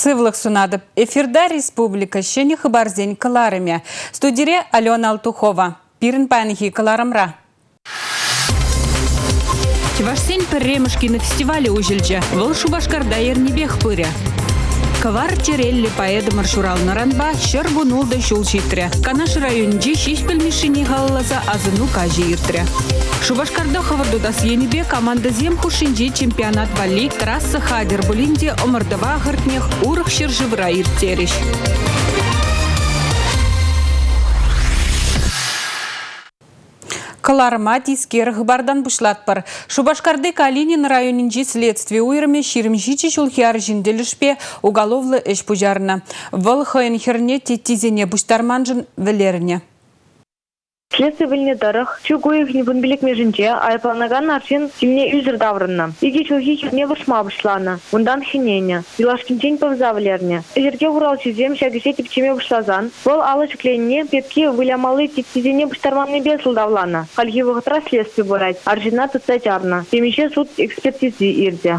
Сывлӑх сунатӑп. Эфирта республика ҫӗнӗ хыпарсен кӑларӑмӗ. Студире Алена Алтухова. Пирӗн паянхи кӑларӑмра. Чӑвашсен пӗрремӗш кинофестивалӗ уҫӑлчӗ. Вӑл Шупашкарта эрнипех пырӗ. Кӑвар чӗреллӗ поэтӑмӑр ҫуралнӑранпа 116 ҫул ҫитрӗ. Канаш районӗнчи Ҫеҫпӗл Мишшине халалласа асӑну каҫӗ иртрӗ. Шупашкарта хӑвӑрт утас енӗпе командӑсем хушшинчи чемпионат валли трасса хатӗр пулин те ӑмӑртӑва ахӑртнех урӑх ҫӗршывра ирттерӗҫ. Кӑларӑма тискер хыпартан пуҫлатпӑр. Шупашкарти Калинин районӗнчи следстви уйрӑмӗ 27 ҫулхи арҫын тӗлӗшпе уголовлӑ ӗҫ пуҫарнӑ. Вӑл хӑйӗн хӗрне теттисене пуҫтарманшӑн вӗлернӗ. Следстви пӗлнӗ тӑрӑх, чӳк уйӑхӗн вунпиллӗкмӗшӗнче айӑпланакан арҫын килне ӳсӗр таврӑннӑ. Икӗ ҫулхи хӗрне вӑрҫма пуҫланӑ, унтан хӗненӗ. Юлашкинчен пӑвса вӗлернӗ. Йӗрке хуралҫисем ҫак ӗҫе тӗпчеме пуҫласан вӑл алӑ ҫӗкленине пепки вылямалли теттисене пуҫтарманнипе сӑлтавланӑ. Хальхи вӑхӑтра следстви пырать, арҫынна тытса чарнӑ. Темиҫе суд экспертизи иртӗ.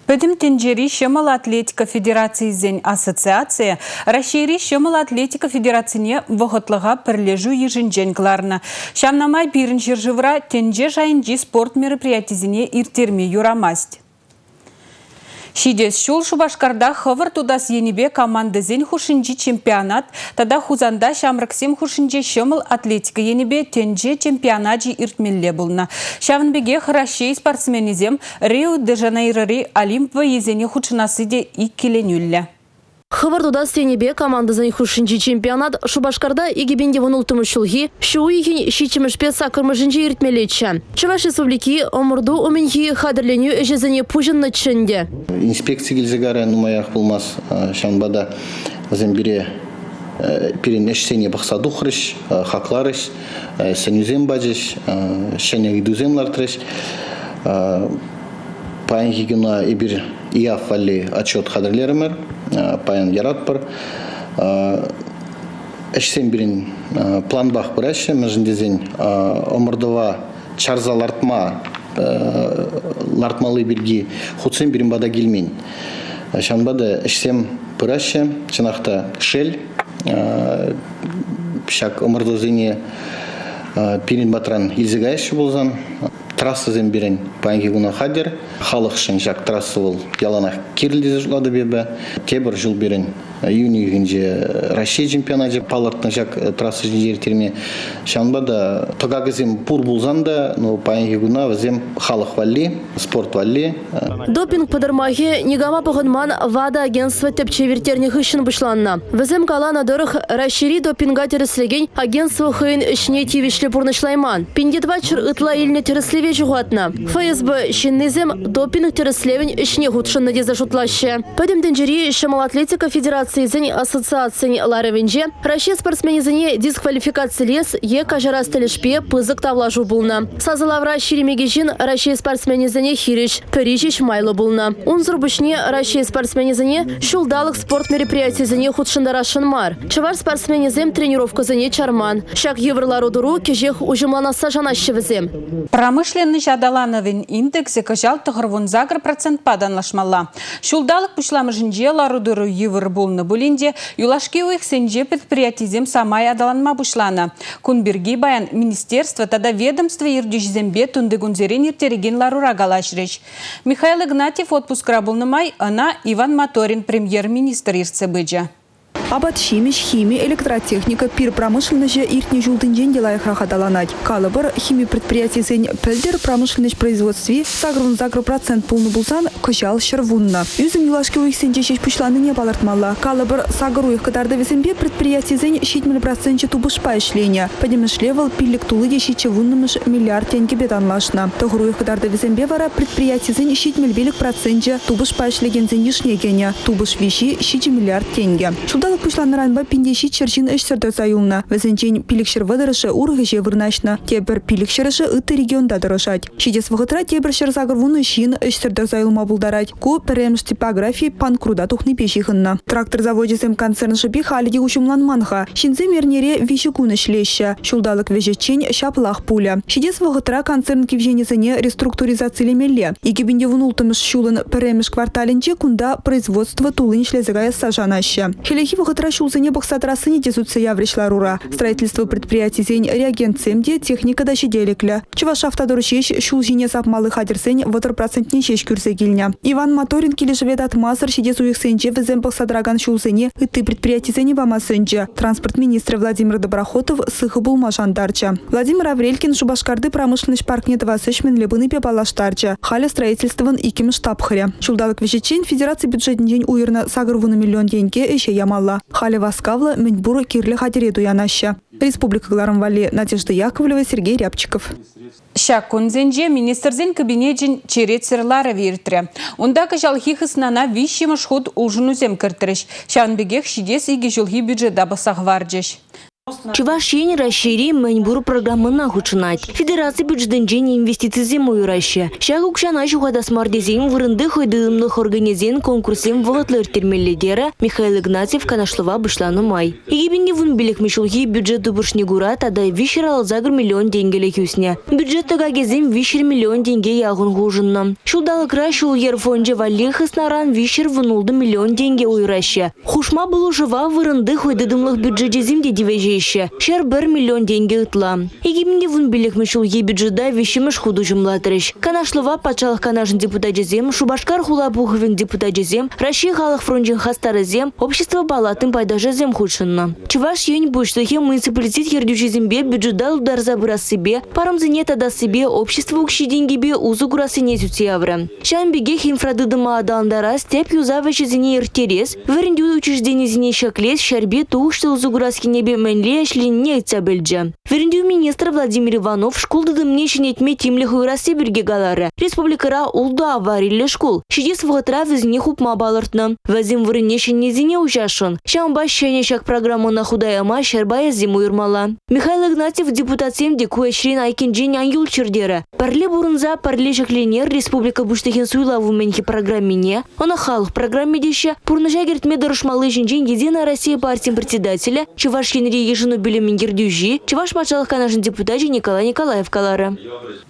Пӗтӗм тӗнчери ҫӑмӑл атлетика федерацийӗсен ассоциацийӗ Раҫҫейри ҫӑмӑл атлетика федерацине вӑхӑтлӑха пӗрлешӳ йышӗнчен кӑларнӑ. Ҫавна май пирӗн ҫӗршывра тӗнче шайӗнчи спорт мероприятисене ирттерме юрамасть. Ҫитес ҫул Шупашкарта хӑвӑрт утас енӗпе командӑсен хушшинчи чемпионат тата Хусанта ҫамрӑксем хушшинче ҫӑмӑл атлетика енӗпе тӗнче чемпионачӗ иртмелле пулнӑ. Ҫавӑн пекех Раҫҫей спортсменӗсем Рио-де-Жанейрӑри Олимп вӑййисене хутшӑнасси те иккӗленӳллӗ. Хӑвӑрт утас енӗпе командӑсен хушшинчи чемпионат Шупашкарта 2016 ҫулхи ҫу уйӑхӗн ҫиччӗмӗшпе саккӑрмӗшӗнче иртмеллеччӗ. Чӑваш Республики ӑмӑрту умӗнхи хатӗрленӳ ӗҫӗсене пуҫӑннӑччӗ ӗнтӗ. Инспекци килсе кайрӗ нумаях пулмасть, ҫавӑнпа та вӗсем пире пирӗн ӗҫсене пӑхса тухрӗҫ, хакларӗҫ, сӗнӳсем пачӗҫ, ҫӗнӗ ыйтусем лартрӗҫ. Паянхи куна эпир ИАФ валли отчет хатӗрлерӗмӗр, паян яратпӑр. Ӗҫсем пирӗн планпах пыраҫҫӗ, мӗншӗн тесен ӑмӑртӑва чарса лартма лартмалли пирки хутсем пирӗн пата килмен. Ҫавӑнпа та ӗҫсем пыраҫҫӗ. Чӑнах та шел, ҫак ӑмӑртусене пирӗн патран илсе каяҫҫӗ пулсан Трассӑсем пирӗн паянхи куна хатӗр. Халӑхшӑн ҫак трасса вӑл яланах кирлӗ тесе шутлатӑп эпӗ. Тепӗр ҫул пирӗн июнь уйӑхӗнче Раҫҫей чемпионачӗ палӑртнӑ ҫак трасса ҫинче ирттерме. Ҫавӑнпа та тӑкакӗсем пур пулсан та, ну, паянхи куна вӗсем халӑх валли, спорт валли. Допинг пӑтӑрмахӗ никама пӑхӑнман ВАДА агентство тӗпчев ирттернӗ хыҫҫӑн пуҫланнӑ. Вӗсем каланӑ тӑрӑх, Раҫҫейри допинга тӗрӗслекен агентство хӑйӗн ӗҫне тивӗҫлӗ пурнӑҫлайман. 1400 ытла илнӗ тӗрӗслеве ҫухатнӑ. ФСБ ҫыннисем допинг тӗрӗслевӗн ӗҫне хутшӑннӑ тесе шутлаҫҫӗ. Пӗтӗм тӗнчери ҫӑмӑл атлетика федерацийӗсен ассоциацийӗн ларӑвӗнче Раҫҫей спортсменӗсене дисквалификацилес е каҫарас тӗлӗшпе пысӑк тавлашу пулнӑ. Сасӑлавра 22 ҫын Раҫҫей спортсменӗсене хирӗҫ, пӗри ҫеҫ майлӑ пулнӑ. Унсӑр пуҫне Раҫҫей спортсменӗсене ҫулталӑк спорт мероприятийӗсене хутшӑнтарасшӑн мар. Чӑваш спортсменӗсем тренировкӑсене чарман. Ҫак йывӑр лару-тӑру кӗҫех уҫӑмланасса шанаҫҫӗ вӗсем. Промышленноҫ аталанӑвӗн индексӗ кӑҫал 98 процентпа танлашмалла. Ҫулталӑк пуҫламӑшӗнче лару-тӑру йывӑр пулнӑ пулин те юлашки уйӑхсенче предприятисем самай аталанма пуҫланӑ. Кун пирки паян министерство тата ведомство ертӳҫисемпе тунтикунсерен ирттерекен ларура калаҫрӗҫ. Михаил Игнатьев отпускра пулнӑ май ӑна Иван Моторин премьер-министр ертсе пычӗ. Апат-ҫимӗҫ, хими, электротехника, пир промышленноҫӗ иртнӗ ҫултинчен те лайӑхрах аталанать. Калӑпӑр, хими предприятийӗсен пӗлтӗр промышленноҫ производстви 88% пулнӑ пулсан, кӑҫал 110. Ӳсӗм юлашки уйӑхсенче ҫеҫ пуҫланнине палӑртмалла. Калӑпӑр, сакӑр уйӑх кӑтартӑвӗсемпе предприятисен 70 проценчӗ тупӑшпа ӗҫленӗ. Пӗтӗмӗшле вӑл пиллӗк тулли те ҫиччӗ вуннӑмӗш миллиард тенкӗпе танлашнӑ. Тӑхӑр уйӑх кӑтартӑвӗсемпе вара предприятисен 75 проценчӗ тупӑшпа ӗҫлекенсен йышне кӗнӗ. Тупӑш виҫи, ҫичӗ миллиард тенкӗ. Ҫулталӑк Ҫулталӑк пуҫланнӑранпа пинте 700 ҫын ӗҫсӗр тӑрса юлнӑ. Вӗсенчен 530-ӑшӗ урӑх ӗҫе вырнаҫнӑ, тепӗр пилӗкҫӗрӗшӗ ытти регионта тӑрӑшать. Ҫитес вӑхӑтра тепӗр 180 ҫын ӗҫсӗр тӑрса юлма пултарать. Ку пӗрремӗш типографи панкрута тухнипе ҫыхӑннӑ. Трактор завочӗсем концерн шӑпи халӗ те уҫӑмланман-ха. Ҫынсем эрнере виҫӗ кун ӗҫлеҫҫӗ. Ҫулталӑк вӗҫӗччен ҫаплах пулӗ. Ҫитес вӑхӑтра концерн кивҫенӗсене реструктуризацилемелле. 2016 ҫулӑн пӗрремӗш кварталӗнче кунта производство туллин ӗҫлесе каясса шанаҫҫӗ. Хӗллехи вӑхӑтра ҫулсене пӑхса тӑрассине те сӳтсе яврӗҫ ларура. Строительство предприятисен реагентсем те, техника та ҫителӗклӗ. Чӑвашавтодор ҫеҫ ҫул ҫине сапмалли хатӗрсен 30 процентне ҫеҫ кӳрсе килнӗ. Иван Моторин килӗшӗве татмасӑр ҫитес уйӑхсенче вӗсем пӑхса тӑракан ҫулсене ытти предприятисене пама сӗнчӗ. Транспорт министрӗ Владимир Доброхотов сыхӑ пулма шантарчӗ. Владимир Аврелькин Шупашкарти промышленноҫ паркне тӑвас ӗҫ мӗнле пынипе паллаштарчӗ. Халӗ строительствӑн иккӗмӗш тапхӑрӗ. Ҫулталӑк вӗҫӗччен федераци бюджетӗнчен уйӑрнӑ 80 миллион тенке ӗҫе ямалла. Халӗ васкавлӑ мӗнпур кирлӗ хатӗре туянаҫҫӗ. Республика кӑларӑм валли Надежда Яковлева, Сергей Рябчиков. Ҫак кунсенче Министрсен кабинечӗн черетсӗр ларӑвӗ иртрӗ. Унта кӑҫалхи хыснана виҫҫӗмӗш хут улшӑнусем кӗртрӗҫ. Ҫавӑн пекех ҫитес икӗ ҫулхи бюджета пӑхса хӑварчӗҫ. Чӑваш Ен Раҫҫейри мӗнпур программӑна хутшӑнать. Федераци бюджетӗнчен инвестицисем уйӑраҫҫӗ. Ҫак укҫана ҫухатас мар тесен вырӑнти хӑйтытӑмлӑх органӗсен конкурссем вӑхӑтлӑ ирттермелле терӗ Михаил Игнатьев канашлӑва пуҫланӑ май. 2015 ҫулхи бюджет тупӑшне кура тата 358 миллион тенкӗлӗх ӳснӗ. Бюджет тӑкакӗсем 300 миллион тенке яхӑн хушӑннӑ. Ҫулталӑкра ҫул-йӗр фончӗ валли хыснаран 316 миллион тенкӗ уйӑраҫҫӗ. Хушма пулӑшӑва вырӑнти хӑйтытӑмлӑх бюджечӗсем те тивӗҫеҫҫӗ – 101 миллион тенкӗ ытла. 2015 ҫулхи бюджета виҫҫӗмӗш хут уҫӑмлатрӗҫ. Канашлӑва Патшалӑх Канашӗн депутачӗсем, Шупашкар хула пухӑвӗн депутачӗсем, Раҫҫей халӑх фрончӗн хастарӗсем, общество палатин пайташӗсем хутшӑннӑ. Чӑваш Ен Пуҫлӑхӗ муниципалитет ертӳҫисемпе бюджета тултарса пырассипе, парӑмсене татассипе общество укҫи-тенкипе усӑ курассине сӳтсе яврӗ. Ҫавӑн пекех инфратытӑма аталантарас, тӗп юсав ӗҫӗсене ирттерес, вӗрентӳ учрежденийӗсене ҫӗклес, ҫӗрпе тухӑҫлӑ усӑ курас енӗпе мӗнле ӗҫленине ыйтса пӗлчӗ. Вӗрентӳ министрӗ Владимир Иванов шкул тытӑмне ҫӗнетме тимлӗх уйӑрасси пирки каларӗ. Республикӑра ултӑ авариллӗ шкул. Ҫитес вӑхӑтра вӗсене хупма палӑртнӑ. Вӗсем вырӑнне ҫӗннисене уҫасшӑн. Ҫавӑнпа ҫӗнӗ ҫак программӑна хута яма ҫӗр пайӗсем уйӑрмалла. Михаил Игнатьев депутатсем те ку ӗҫрен айккинчен ан юлччӑр терӗ. Пӗрле пурӑнса пӗрле ҫӗкленер республика Пуҫлӑхӗн суйлав умӗнхи программине, ӑна халӑх программи теҫҫӗ, пурнӑҫа кӗртме тӑрӑшмалли ҫинчен Единая Россия партин председателӗ, Чӑваш Енри йышӑну пӳлӗмӗн ертӳҫи, Чӑваш Патшалӑх Канашӗн депутачӗ Николай Николаев каларӗ.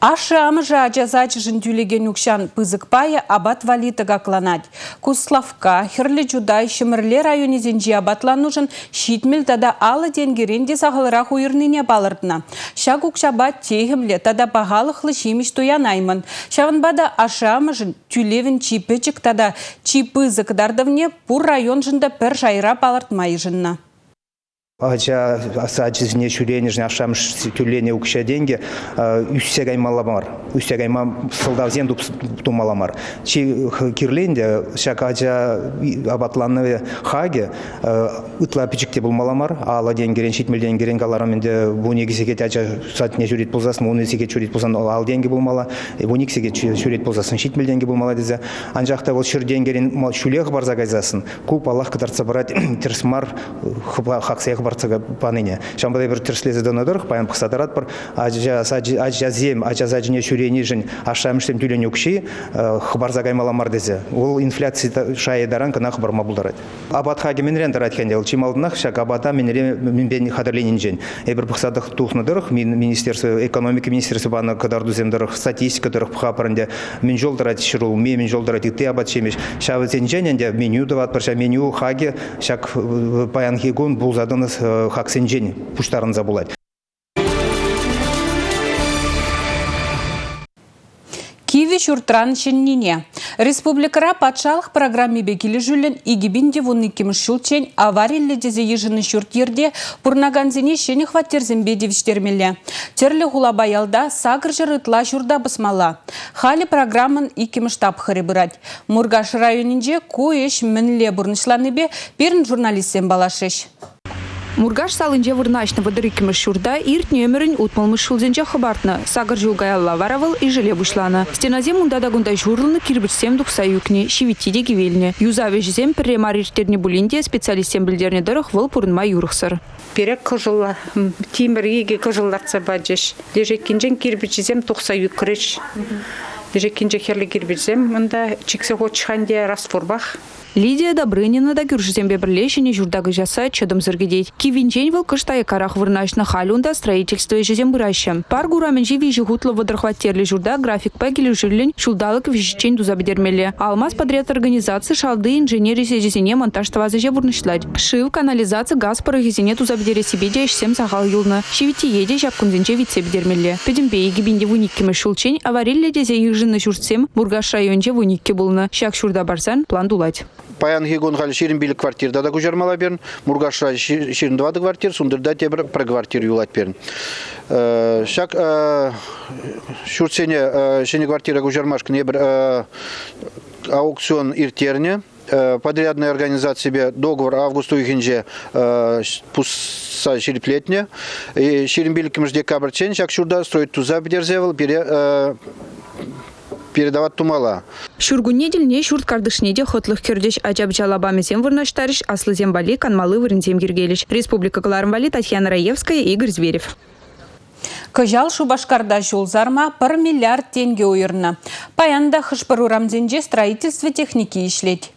Ашшӗ-амӑшӗ ача сачӗшӗн тӳлекен укҫан пысӑк пайӗ апат валли тӑкакланать. Куславкка, Хӗрлӗ Чутай, Ҫӗмӗрле районӗсенчи апатланушӑн 70 тата 50 тенкӗрен те сахалрах уйӑрнине палӑртнӑ. Ҫак укҫапа техӗмлӗ тата пахалӑхлӑ ҫимӗҫ туянаймӑн. Ҫавӑнпа та ашшӗ-амӑшӗн тӳлевӗн чи пӗчӗк тата чи пысӑк кӑтартӑвне пур районшӑн та пӗр шайра палӑртма йышӑннӑ. Ача сачӗсене ҫӳренӗшӗн ашшӗ-амӑш тӳленӗ укҫа-тенкӗ ӳссе каймалла мар, ӳссе кайма сӑлтавсем тумалла мар. Чи кирли ӗнтӗ ҫак ача апатланӑвӗ хакӗ ытла пӗчӗк те пулмалла мар. 50 тенкӗрен, 70 тенкӗрен каларӑм ӗнтӗ, 12 сехет ача садне ҫӳрет пулсассӑн, 10 сехет ҫӳрет пулсан 50 тенкӗ пулмалла, 12 сехет ҫӳрет пулсассӑн 70 тенкӗ пулмалла тесе. Анчах та вӑл ҫӗр тенкӗрен ҫӳле хӑпарса кайсассӑн ку, паллах, кӑтартса парать тӗрӗс мар хаксене хӑпартса панине. Ҫавӑнпа та эпир тӗрӗслесе тӑнӑ тӑрӑх паян пӑхса тӑратпӑр. Ачасем ача сачӗне ҫӳренишӗн ашшӗ-амӑшсем тӳленӗ укҫи хӑпарса каймалла мар тесе. Вӑл инфляци шайӗ таран кӑна хӑпарма пултарать. Апат хакӗ мӗнрен тӑрать ӗнтӗ? Вӑл чи малтанах ҫак апата мӗнре мӗнпе хатӗрленинчен. Эпир пӑхса тухнӑ тӑрӑх министерство, экономика министерстви панӑ кӑтартусем тӑрӑх, статистика тӑрӑх пӑхапӑр ӗнтӗ. Мӗн чул тӑрать ҫӗрулми, мӗн чул тӑрать ытти апат-ҫимӗҫ. Ҫавсенчен ӗнтӗ меню тӑватпӑр. Ҫав меню хакӗ ҫак паянхи кун пулса тӑнӑ хаксенчен пуҫтарӑнса пулать. Кивӗ ҫуртран ҫӗннине. Республикӑра патшалӑх программипе килӗшӳллӗн 2012 ҫулччен авариллӗ тесе йышӑннӑ ҫурт-йӗрте пурӑнакансене ҫӗнӗ хваттерсемпе тивӗҫтермелле. Тӗрлӗ хулапа ялта 800 ытла ҫурта пӑсмалла. Халӗ программӑн иккӗмӗш тапхӑрӗ пырать. Муркаш районӗнче ку ӗҫ мӗнле пурнӑҫланнипе пирӗн журналистсем паллашрӗҫ. Муркаш салинче вырнаҫнӑ 32-мӗш ҫурта иртнӗ ӗмӗрӗн 60-мӗш ҫулсенче хӑпартнӑ. Сакӑр ҫул каялла вара вӑл ишӗле пуҫланӑ. Стенасем унта та кунта ҫурӑлнӑ, кирпӗчсем тухса ӳкнӗ, ҫивитти те кивелнӗ. Юсав ӗҫӗсем пӗрре мар ирттернӗ пулин те специалистсем пӗлтернӗ тӑрӑх вӑл пурӑнма юрӑхсӑр. Пире кӑшӑл тимӗр икӗ кӑшӑл лартса пачӗҫ. Лешеккинчен кирпӗчсем тухса ӳкрӗҫ. Лешеккинче хӗрлӗ кирпӗчсем унта чиксе хучӗҫ ӗнтӗ растворпах. Лидия Добрынина та кӳршисемпе пӗрле ҫӗнӗ ҫурта куҫасса чӑтӑмсӑр кӗтет. Киввинчен вӑл кӑшт аяккарах вырнаҫнӑ, халь унта строительство ӗҫӗсем пыраҫҫӗ. Парк урамӗнчи виҫӗ хутлӑ 30 хваттерлӗ ҫурта графикпа килӗшӳллӗн ҫулталӑк вӗҫӗччен туса пӗтермелле. Алмаз подряд организаци шалти инженери сечӗсене монтаж тӑвас ӗҫе пурнӑҫлать. Шыв, канализаци, газ пӑрӑхӗсене туса пӗтерессипе те ӗҫсем сахал юлнӑ. Ҫивиттие те ҫак кунсенче витсе пӗтермелле. Пӗтӗмпе 2012-мӗш ҫулччен авариллӗ тесе йышӑннӑ ҫуртсем Муркаш районӗнче 12 пулнӑ. Ҫак ҫурта парсан план тулать. Паянхи кун халь 25 квартир тата куҫармалла пирӗн. Муркашра 24 квартир, Сундырта тепӗр пӗр квартир юлать пирӗн. Ҫак ҫуртсене ҫӗнӗ квартира куҫармашкӑн эпир аукцион ирттернӗ. Подрядная организаципе договор август уйӑхӗнче пусса ҫирӗплетнӗ. 25 декабрьччен ҫак ҫурта строить туса пӗтерсе вӑл пире передавать тумалла. Ҫуркунне тӗлне ҫурт картишне те хӑтлӑх кӗртӗҫ, ача-пӑча лапамӗсем вырнаҫтарӗҫ, аслисем валли канмалли вырӑнсем йӗркелӗҫ. Республика кӑларӑм валли Татьяна Раевская, Игорь Зверев. Кӑҫал Шупашкарта ҫул сарма пӗр миллиард тенкӗ уйӑрнӑ. Паян та хӑш-пӗр урамсенче строительство техники ӗҫлет.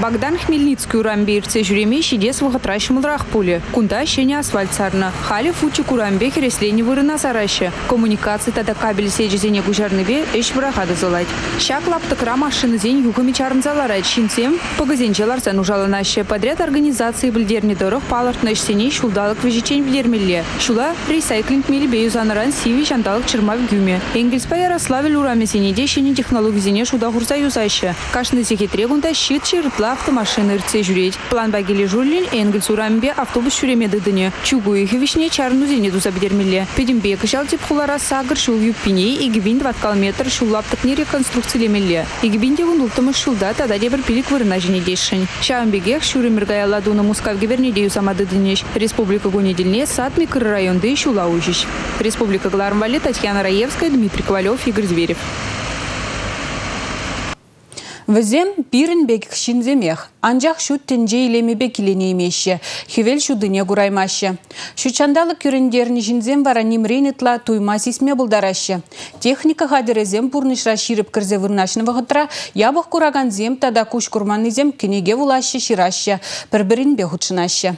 Богдан Хмельницкий урамӗпе иртсе ҫӳреме ҫитес вӑхӑтра ҫӑмӑлрах пулӗ. Кунта ҫӗнӗ асфальт сарнӑ. Халӗ Фучик урамӗпе хӗресленӗ вырӑна сараҫҫӗ. Коммуникаци тата кабель сечӗсене куҫарнипе ӗҫ вӑраха тӑсӑлать. Ҫак лаптӑкра машинӑсен юхӑмӗ чарӑнса ларать, ҫынсем пӑкӑсенче ларса нушаланаҫҫӗ. Подряд организацийӗ пӗлтернӗ тӑрӑх, палӑртнӑ ӗҫсене ҫулталӑк вӗҫӗччен пӗтермелле. Ҫула ресайклинг мелӗпе юсанӑран сивӗ ҫанталӑк чӑрмав кӳмӗ. Энгельспа Ярославль урамӗсене те ҫӗнӗ технологисене шута хурса юсаҫҫӗ. Кашни сехетре кунта ҫиччӗ ытла автомашина иртсе ҫӳрет. Планпа килӗшӳллӗн Энгельс урамӗпе автобус ҫӳреме тытӑнӗ. Чӳк уйӑхӗ вӗҫне чарӑнусене туса пӗтермелле. Пӗтӗмпе кӑҫал тӗп хулара сакӑр ҫул юппине 2000 тӑваткал метр ҫул лаптӑкне реконструкцилемелле. 2016 ҫулта тата тепӗр пилӗк вырӑна ҫӗнетесшӗн. Ҫавӑн пекех ҫур ӗмӗр каялла тунӑ Мускав кӗперне те юсама тытӑнӗҫ. Республика кунӗ тӗлне сад микрорайонти ҫула уҫӗҫ. Республика кӑларӑм валли Татьяна Раевская, Дмитрий Ковалев, Игорь Зверев. Вӗсем пирӗн пек ҫынсемех, анчах ҫут тӗнче илемӗпе киленеймеҫҫӗ, хӗвел ҫутине кураймаҫҫӗ. Ҫутҫанталӑк кӳрентернӗ ҫынсем вара нимрен ытла туйма-сисме пултараҫҫӗ. Техника хатӗрӗсем пурнӑҫра ҫирӗп кӗрсе вырнаҫнӑ вӑхӑтра япӑх куракансем тата куҫ курманнисем кӗнеке вулаҫҫӗ, ҫыраҫҫӗ, пӗр-пӗринпе хутшӑнаҫҫӗ.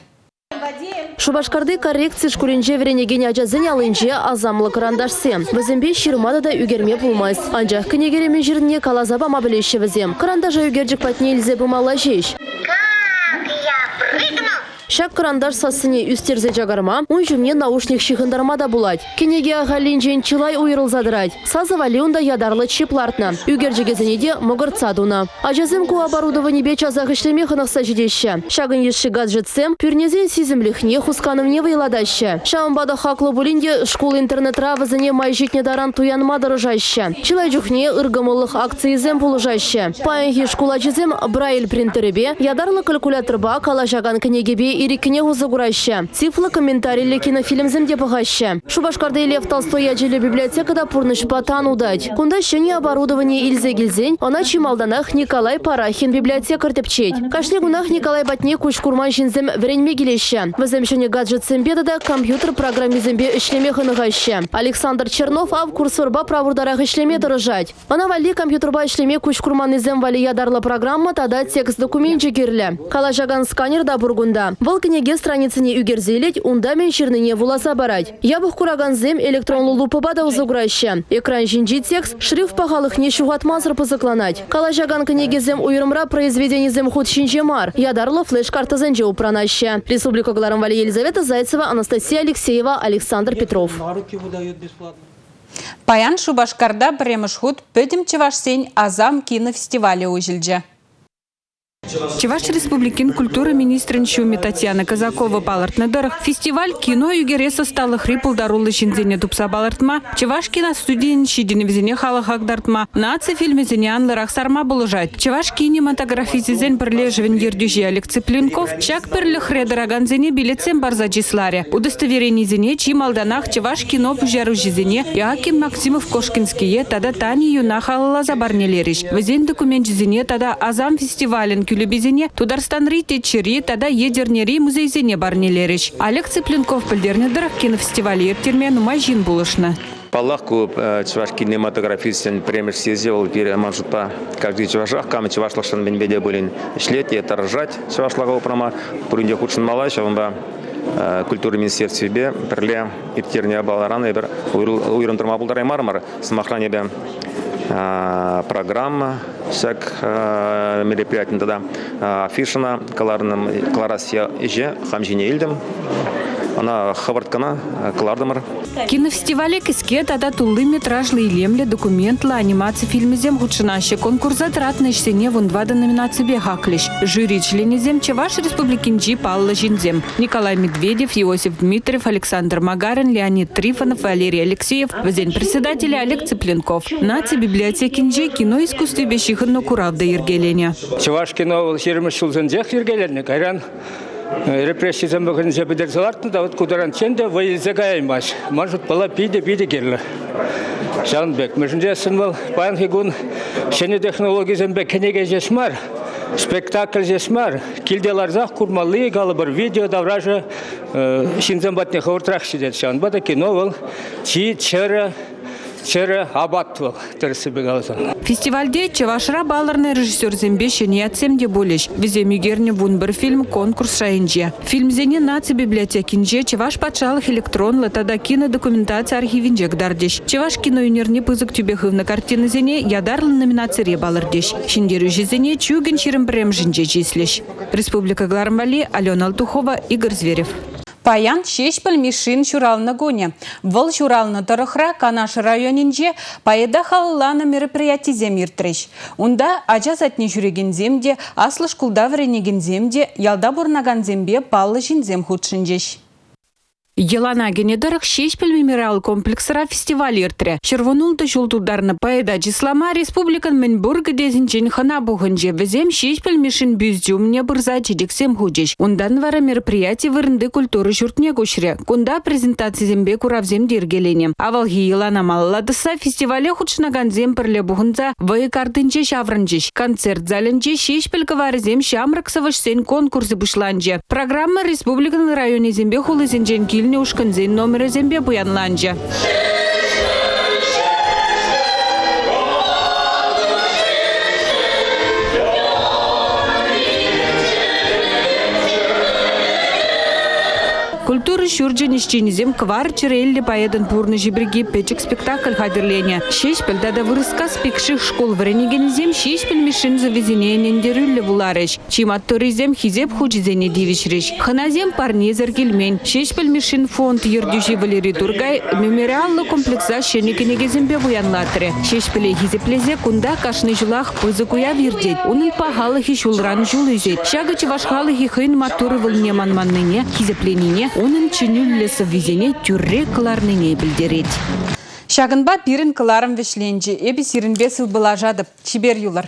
Шупашкарти коррекци шкулӗнче вӗренекен ачасен аллинче асамлӑ кӑранташсем. Вӗсемпе ҫырма тата ӳкерме пулмасть. Анчах кӗнекере мӗн ҫырнине каласа пама пӗлеҫҫӗ вӗсем. Кӑранташа ӳкерчӗк патне илсе пымалла ҫеҫ. Как я прыгну! Ҫак кӑранташ сассине ӳстерсе чакарма, ун ҫумне наушник ҫыхӑнтарма та пулать. Кӗнеке ахальлинчен чылай уйрӑлса тӑрать. Сасӑ валли унта ятарлӑ чип лартнӑ. Ӳкерчӗкӗсене те мӑкӑртса тунӑ. Ачасем ку оборудованипе часах ӗҫлеме хӑнӑхса ҫитеҫҫӗ. Ҫакӑн йышши гаджетсем пӳрнесен сисӗмлӗхне, хусканӑвне вӑйлатаҫҫӗ. Ҫавӑнпа та хаклӑ пулин те шкул-интернетра вӗсене май ҫитнӗ таран туянма тӑрӑшаҫҫӗ. Чылай чухне ыркӑмӑллӑх акцийӗсем пулӑшаҫҫӗ. Паянхи шкул ачисем Брайль принтерӗпе, ятарлӑ калькуляторпа, калаҫакан кӗнекепе ирӗккӗнех усӑ кураҫҫӗ. Цифрлӑ комментариллӗ кинофильмсем те пӑхаҫҫӗ. Шупашкарти Лев Толстой ячӗллӗ библиотека та пурнӑҫпа тан утать. Кунта ҫӗнӗ оборудовани илсе килсен ӑна чи малтанах Николай Парахин библиотекарь тӗпчет. Кашни кунах Николай патне куҫ курман ҫынсем вӗренме килеҫҫӗ. Вӗсем ҫӗнӗ гаджетсемпе тата компьютер программисемпе ӗҫлеме хӑнӑхаҫҫӗ. Александр Чернов ав курсорпа правуртарах ӗҫлеме тӑрӑшать. Ӑна валли компьютерпа ӗҫлеме куҫ курманнисем валли ятарлӑ программа тата текст докуменчӗ кирлӗ. Калаҫакан сканер та пур кунта. Вӑл кӗнеке страницине ӳкерсе илет, унта мӗн ҫырнине вуласа парать. Япӑх куракансем электронлӑ лупӑпа та усӑ кураҫҫӗ. Экран ҫинчи текст шрифт пахалӑхне ҫухатмасӑр пысӑкланать. Калаҫакан кӗнекесем уйрӑмра произведенисем хут ҫинче мар, ятарлӑ флеш-карттӑсенче упранаҫҫӗ. Республика кӑларӑм валли Елизавета Зайцева, Анастасия Алексеева, Александр Петров. Паян Шупашкарта пӗрремӗш хут Пӗтӗм чӑвашсен Асам кинофестивалӗ уҫӑлчӗ. Чӑваш Республикин культура министрӗн ҫумӗ Татьяна Казакова палӑртнӑ тӑрӑх, фестиваль кино ӳкерес ӑсталӑхри пултаруллӑ ҫынсене тупса палӑртма, Чӑваш киностудийӗн ҫитӗнӗвӗсене халӑха кӑтартма, наци фильмӗсене анлӑрах сарма пулӑшать. Чӑваш кинематографисчӗсен пӗрлешӗвӗн ертӳҫи Олег Цыпленков ҫак пӗрлӗхре тӑракансене билетсем парса чысларӗ. Удостоверенисене чи малтанах чӑваш кино пуҫаруҫисене Иоаким Максимов-Кошкинские тата Таня Юна халалласа парнелерӗҫ. Вӗсен докуменчӗсене тата Асам фестивалӗн кӳлеписене Тутарстанри Теччӗри тата Етӗрнери музейсене парнелерӗҫ. Олег Цыпленков пӗлтернӗ тӑрӑх, кинофестивале ирттерме нумай ҫын пулӑшнӑ. Паллах, ку чӑваш кинематографисчӗн пӗрремӗш съезчӗ вӑл пире ман шутпа каждый чӑвашах кам чӑвашлӑхшӑн мӗнпе те пулин ӗҫлет е тӑрӑшать чӑвашлӑха упрама, пурин те хутшӑнмалла, ҫавӑнпа культура министерствипе пӗрле ирттернӗ япаларан эпир уйрӑм тӑма пултараймарӑмӑр. Сӑмахран, эпӗ программа ҫак мероприятин тата афишӑна кӑларас ӗҫе хам ҫине илтӗм. Ӑна хӑвӑрт кӑна кӑлартӑмӑр. Кинофестивале кӗске тата тулли метражлӑ илемлӗ документлӑ анимаци фильмӗсем хутшӑнаҫҫӗ. Конкурса тӑратнӑ ӗҫсене вунтӑватӑ номинаципе хаклӗҫ. Жюри членӗсем Чӑваш Республикинчи паллӑ ҫынсем. Николай Медведев, Иосиф Дмитриев, Александр Магарин, Леонид Трифонов, Валерий Алексеев, вӗсен председателӗ Олег Цыпленков. Наци библиотекинче кино искусствипе ҫыхӑннӑ курав та йӗркеленӗ. Чӑваш кино вӑл ҫирӗммӗш ҫулсенчех йӗркеленнӗ. Кайран репрессисем вӑхӑтӗнче пӗтерсе лартнӑ та вот ку таранччен те вӑй илсе каяймасть. Ман шутпала питӗ-питӗ кирлӗ. Ҫавӑн пек. Мӗншӗн тесен вӑл паянхи кун ҫӗнӗ технологисемпе кӗнеке ҫеҫ мар, спектакль ҫеҫ мар, килте ларсах курмалли, калӑпӑр, видео таврашӗ ҫынсем патне хӑвӑртрах ҫитет. Ҫавӑнпа та кино вӑл чи чӗрӗ, чӗрӗ апат вӑл, тӗрӗссипе каласан. Фестивальте Чӑвашра палӑрнӑ режиссерсемпе ҫӗнӗ ятсем те пулӗҫ. Вӗсем ӳкернӗ 11 фильм конкурс шайӗнче. Фильмсене наци библиотекинче, Чӑваш патшалӑх электронлӑ тата кинодокументаци архивӗнче кӑтартӗҫ. Чӑваш киноӳнерне пысӑк тӳпе хывнӑ картинӑсене ятарлӑ номинацире палӑртӗҫ. Ҫӗнтерӳҫӗсене чӳкӗн 21-мӗшӗнче чыслӗҫ. Республика кӑларӑм валли Алена Алтухова, Игорь Зверев. Паян Ҫеҫпӗл Мишшин ҫуралнӑ кунӗ. Вӑл ҫуралнӑ тӑрӑхра Канаш районӗнче поэта халалланӑ мероприятисем иртрӗҫ. Унта ача садне ҫӳрекенсем те, аслӑ шкулта вӗренекенсем те, ялта пурӑнакансемпе паллӑ ҫынсем хутшӑнчӗҫ. Йӑлана кӗнӗ тӑрӑх Ҫеҫпӗл мемориал комплексра фестиваль иртрӗ. Ҫӗрвунултӑ ҫул тултарнӑ поэта чыслама республикӑн мӗнпур кӗтесӗнчен хӑна пухӑнчӗ. Вӗсем Ҫеҫпӗл Мишшин бюсчӗ умне пырса чечексем хучӗҫ. Унтан вара мероприяти вырӑнти культура ҫуртне куҫрӗ. Кунта презентацисемпе куравсем те йӗркеленӗ. Авалхи йӑлана малалла тӑсса фестивале хутшӑнакансем пӗрле пухӑнса вӑйӑ картинче ҫаврӑнчӗҫ. Концерт залӗнче Ҫеҫпӗл кӑварӗсем ҫамрӑк сӑвӑҫсен конкурсӗ пуҫланчӗ. Программа республикӑн районӗсемпе хулисенчен килнӗ ушкӑнсен номерӗсемпе пуянланчӗ. Культура ҫурчӗн ӗҫченӗсем кӑвар чӗреллӗ поэтӑн пурнӑҫӗ пирки пӗчӗк спектакль хатӗрленӗ. Ҫеҫпӗл тата Вырӑскас Пикших шкул вӗренекенӗсем Ҫеҫпӗл Мишшин сӑввисене ӗнентерӳллӗ вуларӗҫ. Чи маттуррисем хисеп хучӗсене тивӗҫрӗҫ. Хӑнасем парнесӗр килмен. Ҫеҫпӗл Мишшин фонд ертӳҫи Валерий Туркай мемориаллӑ комплекса ҫӗнӗ кӗнекесемпе пуянлатрӗ. Ҫеҫпӗле хисеплесе кунта кашни ҫулах пысӑк уяв иртет. Унӑн пахалӑхӗ ҫулран ҫул ӳсет. Ҫакӑ чӑваш халӑхӗ хӑйӗн маттур ывӑлне манманнине, хисепленине, унӑн чӗнӳллӗ сӑввисене тӳрре кӑларнине пӗлтерет. Ҫакӑнпа пирӗн кӑларӑм вӗҫленчӗ. Эпӗ сирӗнпе сывпуллашатӑп. Чипер юлӑр.